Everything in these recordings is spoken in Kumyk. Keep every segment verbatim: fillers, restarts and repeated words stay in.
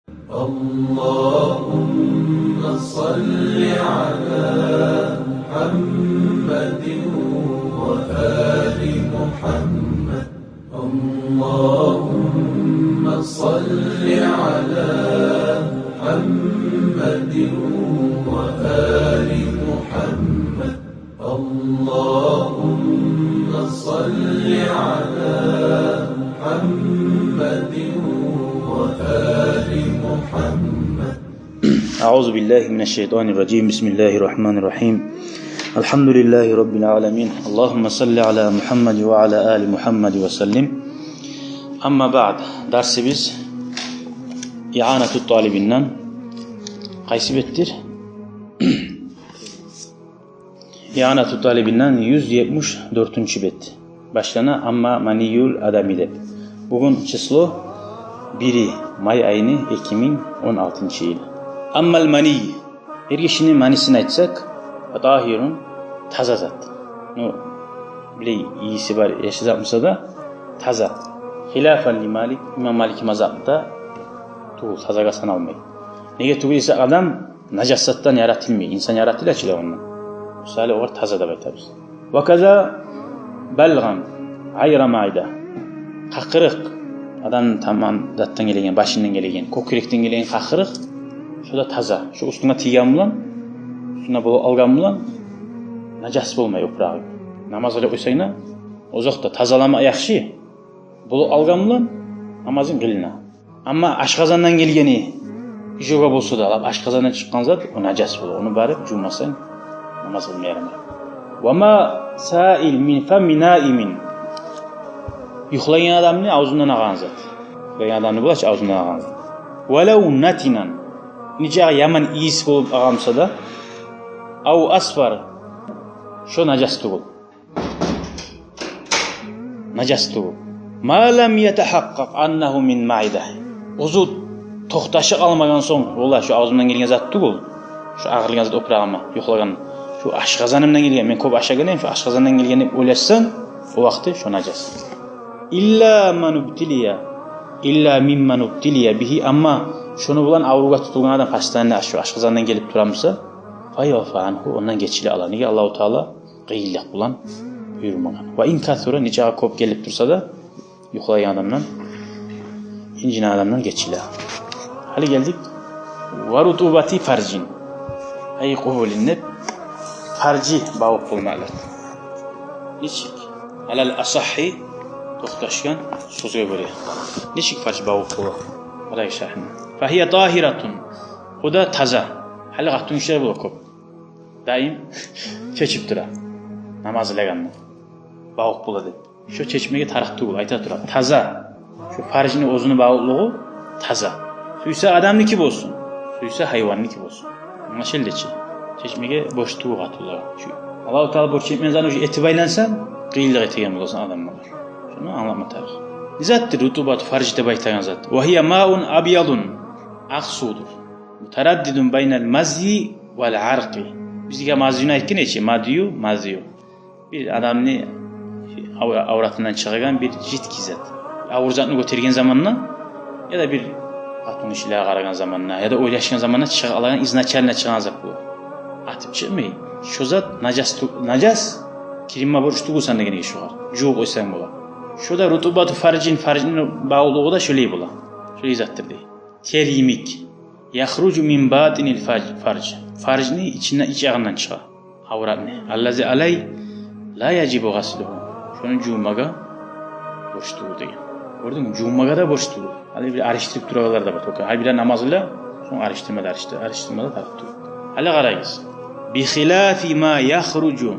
اللهم صل على محمد وآل محمد. اللهم صل على محمد وآل محمد. اللهم صل على محمد وآل محمد. أعوذ بالله من الشيطان الرجيم. بسم الله الرحمن الرحيم. الحمد لله رب العالمين. اللهم صل على محمد وعلى آل محمد وسلم. أما بعد. Дарсыбыз Иъанату Талибинден. Къайсы бетдир? Иъанату Талибинден юз етмиш дёртюнчю бет. Башлана «Амма маниюл адами» деп. Бугюн число бир май айны, эки минг он алтынчы йыл. Аммал маний. Эркишини манисин айтсакъ, фатагьирун, таза зат. Ну, билей, ийиси бар, яхшы зат буса да, таза. Хилафан ли Малик, имам Малики мазгьабда тюгюл, тазагъа саналмай. Неге тюгюл эсе, адам нажас затдан яратылмай, инсан яратыла чы ондан. Мисалы, огъар таза деп айтабыз. Ва каза балгъан гъайра маида. Къакъырыкъ, адамны тамам затдан гелеген, башындан гелеген, кёкюрекден гелеген къакъырыкъ, шо да таза. Шо уьстюнге тийген булан, уьстюнде болуп алгъан булан, нажас болмай опурагъы. Намаз къыла къойсанг да, озокъда, тазалама яхшы, болуп алгъан булан намазынг къылына. Амма ашкъазандан гелгени, ижога болса да, лап ашкъазандан чыкъгъан зат, о нажас бола. Ону барып жувмасанг, намаз къылма ярамай. Ва ма саил мин фами наимин. Юхлайгъан адамны авзундан агъагъан зат. Юхлайгъан адамны бола чы авзундан агъагъан зат. Валав натинан. Нечакъы яман ийис болуп агъа буса да, ав асфар, шо нажас тюгюл. Нажас тюгюл. Ма лам ятагьакъкъакъ аннагьу мин маида. Оьзю токъташып къалмагъан сонг, валлагь, шо авзумдан гелген зат тюгюл, шо агъырылгъан зат опурагъыма, юхлагъан, шо ашкъазанымдан гелген, мен кёп ашагъан эдим, шо ашкъазандан гелген деп ойлашсанг, о вакъти шо нажас. Илла ман убтилия, илла мимман убтилия бигьи, амма шону булан авругъа тутулгъан адам постоянно шо ашкъазандан гелип тура буса, фа юъфа ангьу, ондан гечиле ала. Неге? Аллагьу Таала къыйынлыкъ булан буюрмагъан. Ва ин касура, нечакъы кёп гелип турса да, юхлайгъан адамдан, инжинген адамдан гечиле. Гьали гелдик. Ва рутубати фаржин. Ай, къубулин деп, фаржи бавукъ болмакълыкъ. Нечик? Алал асахьи, токъташгъан сёзге гёре. Нечик фаржи бавукъ бола? Къарайыкъ шаргьына. Фагьия тагьиратун. О да таза. Гьали къатынгишилер бола кёп. Даим чечип тура намаз къылагъанда. Бавукъ бола деп. Шо чечмеге тарыкъ тюгюл, айта тура. Таза. Шо фаржини оьзюню бавукълугъу таза. Сюйсе адамныки болсун, сюйсе гьайванныки болсун. Англашылды чы. Чечмеге борч тюгюл къатынлагъа. Шу Аллагьу Таала борч этмеген затны уже этип айлансанг, къыйынлыкъ этеген боласан адамгъа. Шуну англама тарыкъ. Не затдыр рутубату фаржи деп айтагъан зат? Ва гьия маун абьядун. Акъ сувдур. Мутараддидун байнал мазйи вал аркъи. Биз дагъы мазйуну айтгъан эдик чи, мадйу, мазйу. Бир адамны ав-, авратындан чыгъагъан бир жидкий зат. Авур затны гётерген заманда, яда бир къатынгишилеге къарагъан заманда, яда ойлашгъан заманда чыгъа алагъан, изначально чыгъагъан зат бу. Атып чыкъмай. Шо зат нажас тю-, нажас, киринме борч тюгюлсен дегенге шогъар. Жувуп къойсанг бола. Шо да рутубату фаржин, фаржини бавукълугъу да шолай бола. Шолай затдыр дей. Тер йимик. Яхружу мин батинил фаж-, фарж. Фаржни ичинден, ич ягъындан чыгъа. Авратны. Аллази алай ла яжибу гъаслугьу. Шону жувмагъа борч тюгюл деген. Гёрдюнгмю? Жувмагъа да борч тюгюл. Гьали бир алышдырып турагъанлар да бар. Только гьали бир намаз къыла, сонг алышдырма да, алышдыр-, алышдырма да тарыкъ тюгюл. Гьали къарайгъыз. Бихилафи ма яхружу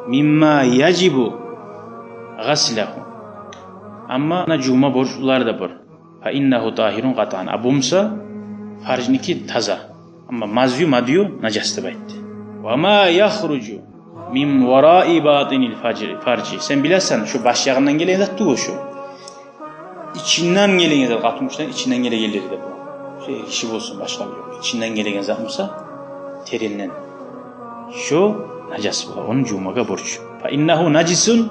мимма яжибу гъаслагьу. Амма муна жувма борчлулар да бар. Фа иннагьу тагьирун къатъан. А бу буса фаржники таза. Амма мазйу, мадйу нажас деп айтды. Ва ма яхружу мин вараи батинил фажри, фаржи. Сен билесен, шо баш ягъындан гелеген зат тюгюл шо. Ичинден гелеген зат, къатынгишини ичинден гелегенлер де бар. Шо эркиши болсун, башгъа бир ёкъ. Ичинден гелеген зат буса, теренден. Шо нажас бола, ону жувмагъа борч. Фа иннагьу нажисун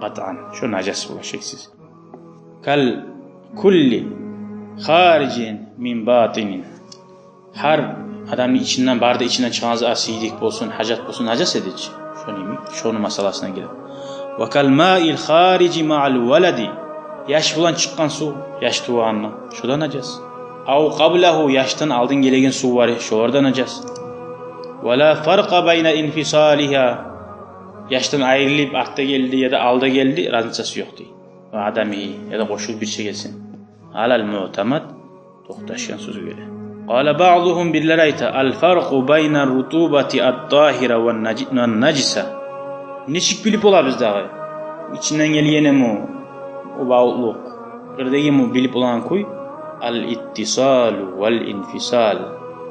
къатъан. Шо нажас бола, шексиз. Кал кулли. خارج من باطن. Гьар адамны ичинден, бары да ичинден чыкъгъан зат, сийдик болсун, гьажат болсун, нажас эди чи. Шону йимик, шону масъаласына геле. وكالماء الخارج مع الولد. Яш булан чыкъгъан сув, яш тувгъанда, шо да нажас. أو قبله, яшдан алдын гелеген сув бар, шолар да нажас. ولا فرق بين انفصالها. Яшдан айрылып, артда гелди яда алда гелди, разницасы ёкъ дей. وعدمه, яда къошулуп бирче гелсин. على المعتمد, токъташгъан сёз гёре. قال بعضهم, бирлери айта: الفرق بين الرطوبة الطاهرة والنج-، والنجسة. Нечик билип болабыз дагъы? Ичинден гелгеними о бавукълукъ, къырдагъымы билип болагъан кюй? الاتصال والانفصال.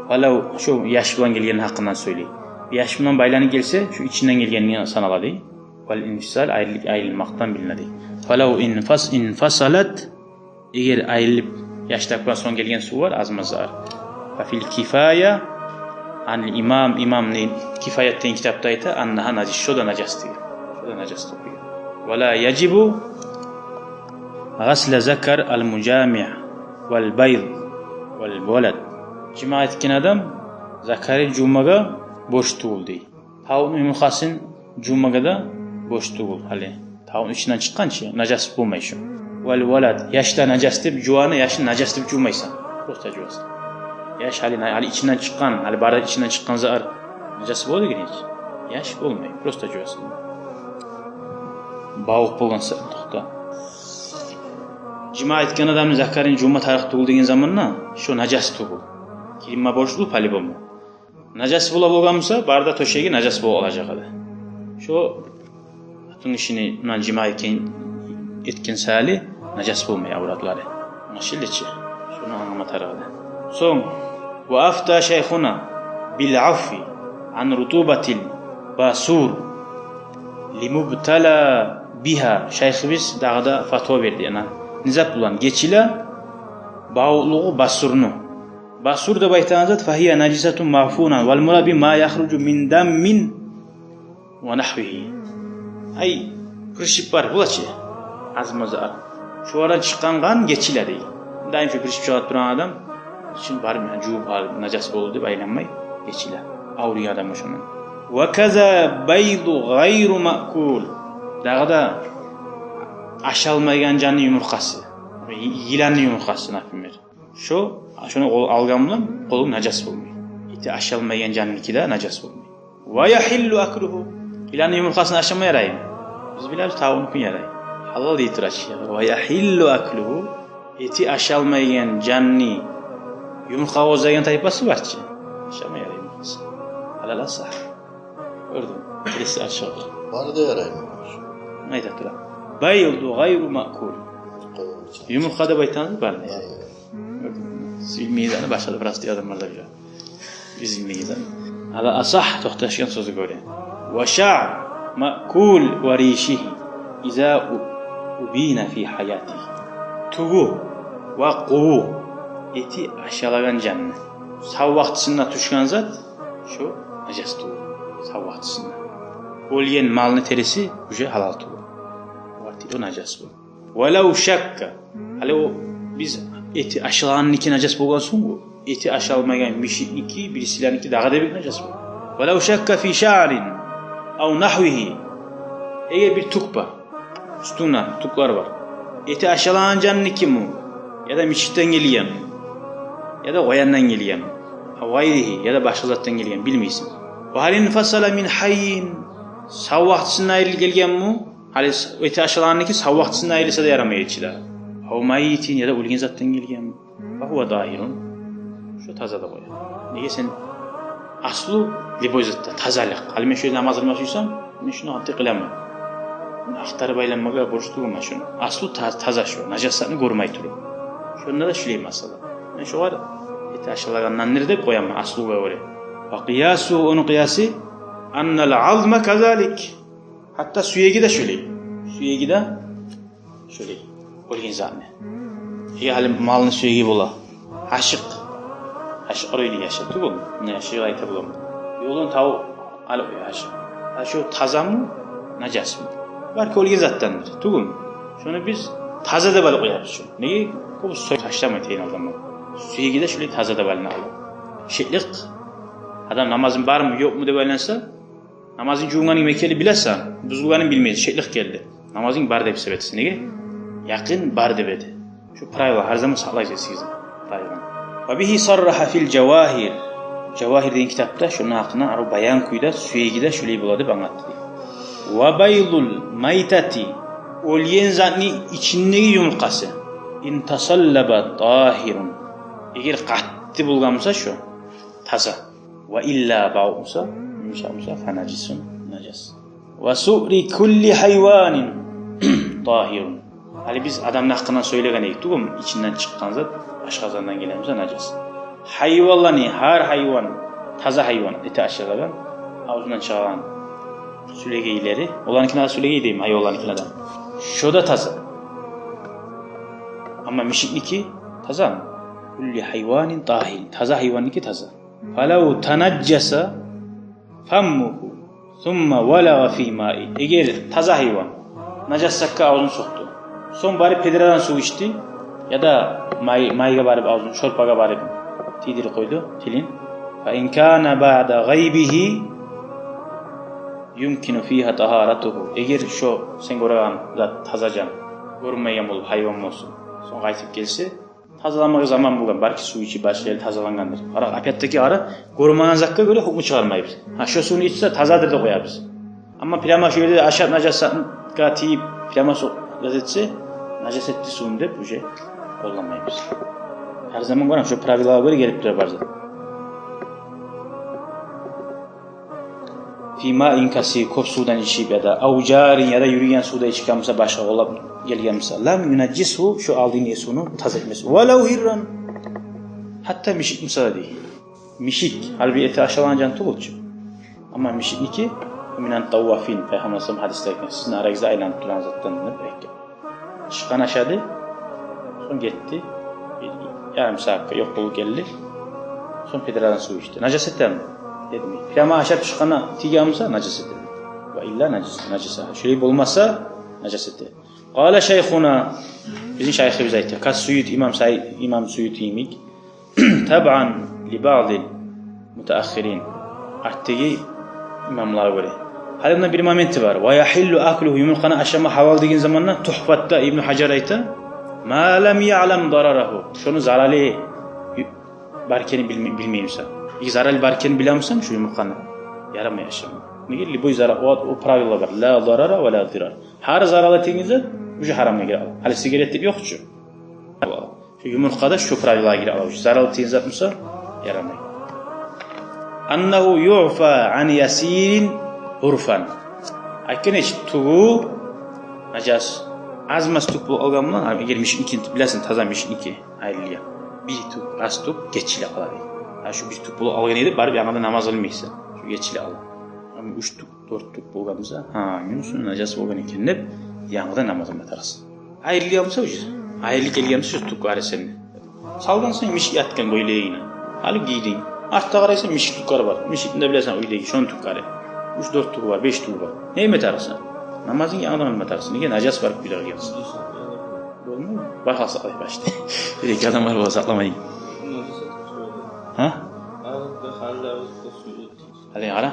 Фалав, шо яш булан гелгени гьакъындан сёйлей. Яш булан байланып гелсе, шо ичинден гелгенге санала дей. والانفصال, айрыл-, айрылмакъдан билине дей. فلو انفص-، انفصلت, эгер айрылып, яш тапгъан сонг гелген сув бар, аз-маз зат. ففي الكفاية عن الإمام, имамны Кифаят деген китапда айта, أنها نجس, шо да нажас деген. Шо да нажас деп къоя. ولا يجب غسل ذكر المجامع والبيض والولد. Жимаъ этген адам закарын жувмагъа борч тюгюл дей. Тавукъну юмуртгъасын жувмагъа да борч тюгюл гьали. Тавукъну ичинден чыкъгъан чы, нажас болмай шо. والولد, яш да нажас деп жуваны, яшны нажас деп жувмайсан. Просто жувасан. Яш гьали, гьали ичинден чыкъгъан, гьали бары ичинден чыкъгъан зат нажас бола дегенми чи? Яш болмай, просто жувасан. Бавукъ болгъан саялы токъта. Жимаъ этген адамны закарын жувма тарыкъ тюгюл деген заманда, шо нажас тюгюл. Киринме борчлу по-любому. Нажас бола болгъан буса, бары да тёшеги нажас болуп къалажакъ эди. Шо къатын гишини мунан жимаъ этген, этген саялы нажас болмай авратлары. Англашылды чы. Шону англама тарыкъ эди. Сонг, وأفتى شيخنا بالعفو عن رطوبة الباسور لمبتلى بها. Шайхыбыз дагъы да фатва берди, яна, не зат булан гечиле бавукълугъу басурну. Басур деп айтагъан зат, فهي نجسة معفو عنها، والمراد به ما يخرج من دم ونحوه. Ай, прищип бар бола чы, аз-маз зат. Шолардан чыкъгъан къан гечиле дей. Дайым шо прищип чыгъып турагъан адам, шону барып, яни, жувуп, гьали нажас болду деп айланмай, гечиле. Авруйгъан адам шондан. وكذا بيض غير مأكول. Дагъы да ашалмайгъан жанны юмуртгъасы. Йы-, йыланны юмуртгъасы, например. Шо, шону къол-, алгъан булан къолунг нажас болмай. Эти ашалмайгъан жанныки де нажас болмай. ويحل أكله. Йыланны юмуртгъасын ашама яраймы? Биз билебиз, тавукънуки ярай. Гьалал дей тура чы. ويحل أكله. Эти ашалмайгъан жанны юмуртгъа къозгъайгъан тайпасы бар чы. Ашама ярай юмуртгъасын. على الأصح. Гёрдюнгмю? Бириси ашалгъан. Бары да яраймы? Айта тура. بيض غير مأكول. Юмуртгъа деп айтагъан бар. Бар. Гёрдюнгмю? Сиз билмейсиз, аны башгъа да, просто адамлар да биле. Биз билмейбиз аны. على الأصح, токъташгъан сёзю гёре. وشعر مأكول وريشه إذا أبين في حياته. Тюгю ва къуву, эти ашалагъан жанны сав вакътисинде тюшген зат, шо нажас тюгюл. Сав вакътисинде. Оьлген малны териси уже гьалал тюгюл. Вакъти о нажас бу. ولو شك. Гьали о биз эти ашалагъанныки нажас болгъан сонг, эти ашалмайгъан мишикники, бирисилерники дагъы да бек нажас бола. ولو شك في شعر أو نحوه. Эгер бир тюк бар, уьстюнде тюклер бар. Эти ашалагъан жанныкиму, яда мишикден гелгенми, яда къояндан гелгенми, أو غيره, яда башгъа затдан гелген, билмейсен. وهل انفصل من حي, сав вакътисинде айрылып гелгенми? Гьали с-, эти ашалагъанныки сав вакътисинде айрылса да ярамай эти де. أو ميت, яда оьлген затдан гелгенми? فهو طاهر. Шо таза деп къоя. Неге, сен аслу любой затда тазалыкъ. Гьали мен шо намаз къылма сюйсем, мен шону гьатта къыламан. Мен ахтарып айланмагъа борч тюгюлмен шону. Аслу та-, таза шо, нажас затны гёрмей туруп. Шонда да шолай масъала. Мен шогъар эти ашалагъандандыр деп къояман, аслугъа гёре. وقياسه, ону къыясы, أن العظم كذلك. Гьатта сюеги де шолай. Сюеги де шолай. Оьлген затны. Эгер гьали малны сюеги бола. Гьашыкъ. Гьашыкъ ройни яшай тюгюлмю? Муна яшай айта боламан. Ёлдан тавукъ алып къоя гьашыкъ. Гьа, шо тазамы, нажасмы? Балки оьлген затдандыр, тюгюлмю? Шону биз таза деп алып къоябыз шуну. Неге? Кёп сой ташламай тейин адамлар. Сюеги де шулай таза деп алына къала. Шеклик, адам намазынг бармы, ёкъму деп айланса, намазынг жувунганынг мекенли билесен, бузулганын билмейсен, шеклик гелди. Намазынг бар деп гьисап этесен. Неге? Якъин бар деп эте. Шу правила гьар заман сакълайсыз сиз. Правила. Ва бигьи саррагьа фил Жавагьир. Жавагьир деген китапда шуну гьакъында арив баян кюйде, сюеги де шулай бола деп англатды. Ва байлул майтати, оьлген затны ичиндеги юмурткъасы, ин тасаллаба тагьирун, эгер къатты болгъан буса шу, таза. Ва илла, бавукъ буса, юмушакъ буса, фа нажисун, нажас. Ва суъри кулли гьайванин тагьирун. Гьали биз адамны гьакъындан сёйлеген эдик тюгюлмю, ичинден чыкъгъан зат, ашкъазандан гелген буса нажас. Гьайванланы, гьар гьайван, таза гьайван, эти ашалагъан, авзундан чыгъагъан сюлегейлери, оланыкилер сюлегей дейми, гьайванланыкилер де. Шо да таза. Амма мишикники таза. Кулли гьайванин тагьир. Таза гьайванники таза. Фалав танажжаса фаммугьу сумма валагъа фи маи. Эгер таза гьайван нажас затгъа авзун сокъду, сонг барып педрадан сув ичди, яда май, майгъа барып авзун, шорпагъа барып тийдирип къойду тилин. Фа ин кана баъда гъайбигьи юмкину фигьа тагьаратугьу. Эгер шо сен гёреген зат таза жан гёрюнмейген болуп, гьайван болсун, сонг къайтып гелсе, тазаланмагъа заман болгъан, балики сув ичип, башгъа ери тазалангъандыр. Къара, опять-таки, къара, гёрмеген затгъа гёре гьукму чыгъармайбыз. Гьа, шо сувну ичсе, тазадыр деп къоябыз. Амма прямо шо ерде ашап, нажас затгъа тийип, прямо со-, зат этсе, нажас этди сувну деп, уже къолланмайбыз. Гьар заман, къара, шо правилагъа гёре гелип тура бар зат. Фи маин касир, кёп сувдан ичип, яда ав жарин, яда юрюген сувда ичген буса, башгъа къоллап гелген буса, лам юнажжисгьу, шо алдынгъы сувну таза этмес. Валав гьирран, гьатта мишик буса да, дей. Мишик, гьали бир эти ашалагъан жан тюгюл чю. Амма мишикники, минат таввафин, Пайхаммар саллаллагьу алайгьи ва саллам гьадисде айтгъан, сизин арагъызда айланып турагъан затдан деп айтгъан. Чыкъгъан, ашады, сонг гетди. Бир ярым сагьатгъа ёкъ болуп гелди. Сонг педрадан сув ичди. Нажас этеми? Этмей. Прямо ашап чыкъгъангъа тийген буса, нажас этеди. Ва илла нажас, нажас. Шолай болмаса, нажас эте. Къала шайхуна, бизин шайхыбыз айтды. Кас Суюти, имам Сай-, имам Суюти йимик. Табъан ли баъдил мутааххирин. Артдагъы имамлагъа гёре. Гьали мунда бир моменти бар. Ва яхиллу аклугьу, юмурткъаны ашама гьалал деген заманда Тухфатда Ибну Гьажар айта: ма лам яълам дарарагьу. Шону заралы ю-, бар экенин билме-, билмей бусанг. Эгер заралы бар экенин биле бусанг, шо юмурткъаны ярамай ашама. Неге? Любой зарал, о, о правила бар. Ла дарара ва ла дирар. Гьар зарал этеген зат уже гьарамгъа гире ала. Гьали сигарет деп ёкъ чу. Шо юмурткъа да шо правилагъа гире ала. Шо зарал этеген зат буса, ярамай. Аннагьу юъфа ан ясирин урфан. Айтгъан эди, тюгю нажас, аз-маз тюк болуп къалгъан булан, эгер мишикники, билесен, таза мишикники айрылгъан. Бир тюк, аз тюк гечиле къала дей. Гьа, шо бир тюк болуп къалгъан эди, барып янгыдан намаз къылмайсан. Шо гечиле къала. Амма уьч тюк, дёрт тюк болгъан буса, гьа, муну уьстюнде нажас болгъан экен деп, янгыдан намазынг къыларсан. Айрылгъан буса уже, айрылып гелген буса, шо тюклери сени. Салгъансан мишик ятгъан гёйлегинге. Гьали гийдинг. Артда къарайсан, мишик тюклери бар. Мишикни де билесен, уьйдеги, шону тюклери. Уьч-дёрт тюгю бар, беш тюгю бар. Не этме тарыкъсан? Намазынгны янгыдан къылма тарыкъсан. Неге? Нажас бар кюйде къылгъансан. Болмай. Бар халса къалай башда. Бир-эки адам бар бола сакъламай. Гьа? Гьали къара.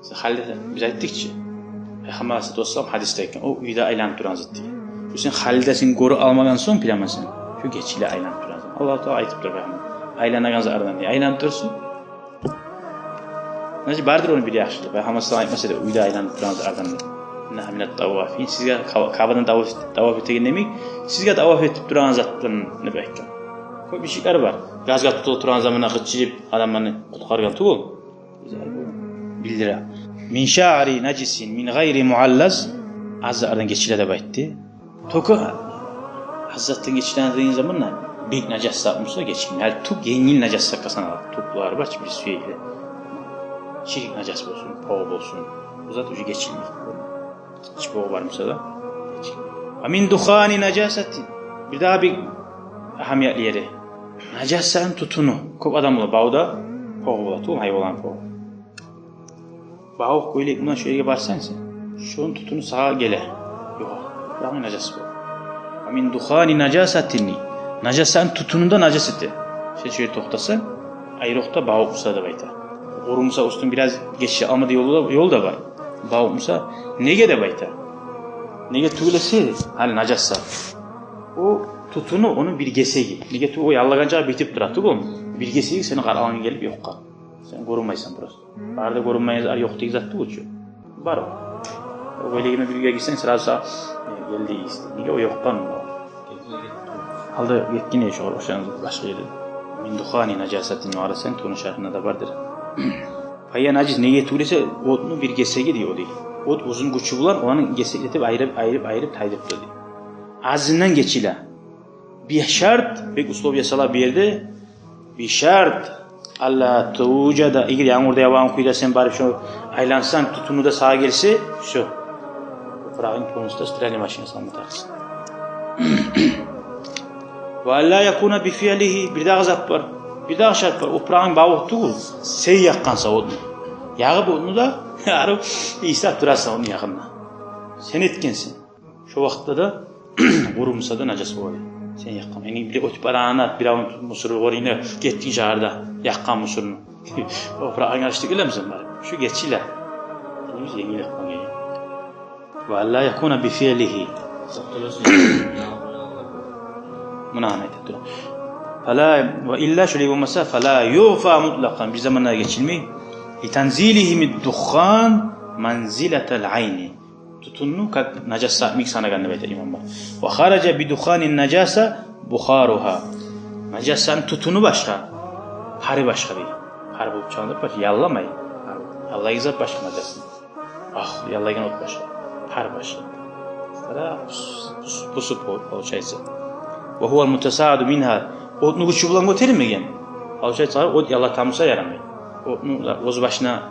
Сен халиде, биз айтдыкъ чы, Пайхаммар алайгьиссалату вассалам гьадисде айтгъан, о уьйде айланып турагъан зат деген. Шо сен халидесин гёрюп алмагъан сонг, билемесен, шо гечиле айланып турагъан зат. Аллагьу Таала айтып тура Пайхаммар: айланагъан затлардан не айланып турасан? Значит, бардыр ону бир яхшылыгъы. Пайхаммар алайгьиссалам айтмаса эди, уьйде айланып турагъан затлардан деп. Иннагьа минат таввафин. Сизге Ка-, Каабадан таваф, таваф этеген демек, сизге таваф этип турагъан затдан деп айтгъан. Кёп мишиклер бар. Газгъа тутулуп турагъан заманда къычырып адамланы къутгъаргъан тюгюл. Билдире. Мин шаъри нажисин мин гъайри муаллаз. Аз затлардан гечиле деп айтды. Только аз затдан гечиле деген заманда бек нажас зат буса гечилмей. Гьали тюк енгил нажас затгъа санала. Тюклер бар чы, бир сюеги. Чирик нажас болсун, погъу болсун. Бу зат уже гечилмей. Чы погъу бар буса да. Ва мин духани нажасатин. Бирдагъы бир агьамиятлы ери. Нажас затны тютюню. Кёп адамлар бавда погъу бола, тюгюлмю, гьайванланы погъу. Бавукъ, гёйлек булан шо ерге барсанг сен, шону тютюню сагъа геле. Ёкъ, дагъы нажас бола. Ва мин духани нажасатин. Нажасатны тютюню де нажас эте. Сен шо ерде токътасанг, айрокъда бавукъ буса деп айта. Къуру буса, уьстюн бираз гече алмады, ёл да, ёл да бар. Бавукъ буса, неге деп айта. Неге тюгюл эсе, гьали нажасат. О тютюню ону бир гесеги. Неге тюгюл, о яллагъанча битип тура тюгюл. Бир гесеги сени къарагъанга гелип ёкъгъан. Сен гёрмейсен просто. Бары да гёрмейсен, ар ёкъ деген зат тюгюл чю. Бар о. О бёлегине бирге гирсенг, сразу са-, э, гелди ийис. Неге, о ёкъгъан о. Алда гетген эди шо, ошаны башгъа ерде. Мин духани нажасатин, къарасанг, тюгюню шархында да бардыр. Фагьия нажис, неге тюгюл эсе, отну бир гесеги дей о дей. От оьзюню гючю булан ону гесеклетип, айрып, айрып, айрып тайдырып тура дей. Азындан гечиле. Бир шарт, бек условия сала бу ерде. Бир шарт, алла тужада, эгер янгур да явагъан кюйде сен барып шо айлансанг, тютюню де сагъа гелсе, всё. Опурагъынг полностью стиральный машинагъа салма тарыкъсан. Ва алла якуна би фиълигьи, бирдагъы зат бар. Бирдагъы шарт бар. Опурагъынг бавукъ тюгюл, сен якъгъансан отну. Ягъып отну да, арив ийис турасан отну якъында. Сен этгенсен. Шо вакътда да къуру буса да нажас бола дей. Сен якъгъан. Яни бир оьтюп барагъанда, биревню мусору гёрюнде, гетдинг шагьарда, якъгъан мусорну. Опурагъынг ариш тюгюлмю сени барып? Шо гечиле. Динибиз енгил якъгъан геле. Ва алла якуна би фиълигьи. Муна гьана айтып тура. Фала, ва илла, шолай болмаса, фала юъфа мутлакъан, бир заманда гечилмей. Ли танзилигьи мин духхан манзилатал айни. Тютюнню как нажасат йимик санагъан деп айта имамлар. Ва хаража би духани нажаса бухаругьа. Нажасатны тютюню башгъа, пары башгъа дей. Пар болуп чыгъагъан зат башгъа, ялламай. Пар, яллайгъан зат башгъа нажасны. Агь, яллайгъан от башгъа. Пар башгъа. Пара пус-, пус-, пусуп пол-, получается. Ва гьувал мутасаъиду мингьа. Отну гючю булан гётермеген. Получается, от яллата буса ярамай. Отну да оьз башына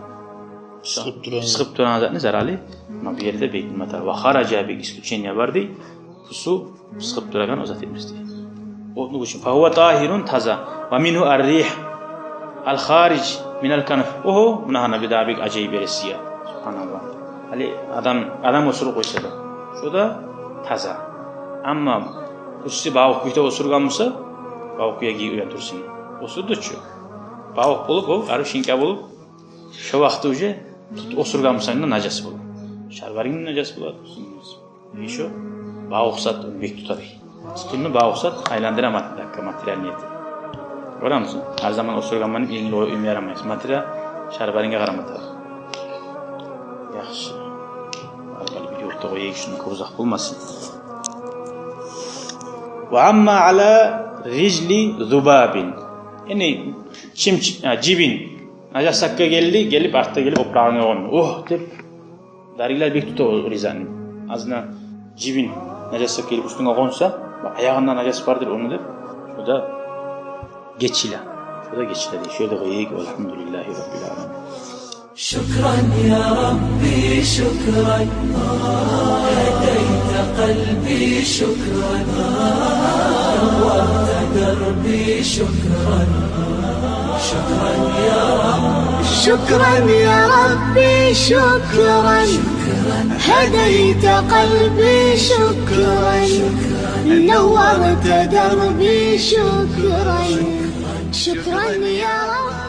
сыгъып турагъан, сыгъып турагъан затны заралы. Амма бу ерде бек нима тар. Ва хаража, бек исключение бар дей. Пусу сыгъып турагъан о зат этмес дей. Отну гючю. Фагьува тагьирун, таза. Ва мингьу ар-ригь ал-хариж минал канф. Огьо, муна гьана бир дагъы бек ажайып бересиз я. Субгьаналлагь. Гьали адам, адам оьсюрюп къойса да, шо да таза. Амма пусу бавукъ кюйде оьсюрген буса, бавукъ кюйге гийген турсун. Оьсюрдю чю. Бавукъ болуп, о арив шинка болуп, шо вакъти уже тутуп оьсюрген бусанг да нажас бола. Шалбарынг да нажас бола, тюсюнг да нажас бола. Ещё бавукъ зат ону бек тута дей. Тютюнню бавукъ зат айландыра мат-, дагъы материал ниети. Гёремисен? Гьар заман оьсюрген булан енгил оюп ярамайсыз. Материал шалбарынга къарама тарыкъ. Яхшы. Гьали бир ювукъ да къояйыкъ шуну, кёп узакъ болмасын. Ва амма ала рижли зубабин. Яни чим-, а, жибин. Нажас затгъа гелди, гелип, артда гелип, опурагъынга къонду. Угь деп, дариглер бек тута о рижлини. Азына жибин нажас зат гелип уьстюнге къонса, ва аягъында нажас бардыр ону деп, шо да гечиле. Шо да гечиле дей. Шо ерде къояйыкъ. Валгьамдулиллагьи раббил аламин. شكرا يا ربي، شكرا. هديت قلبي، شكرا. نورت دربي، شكرا. شكرا يا رب. شكرا يا ربي، شكرا. هديت قلبي، شكرا. نورت دربي، شكرا. شكرا يا رب.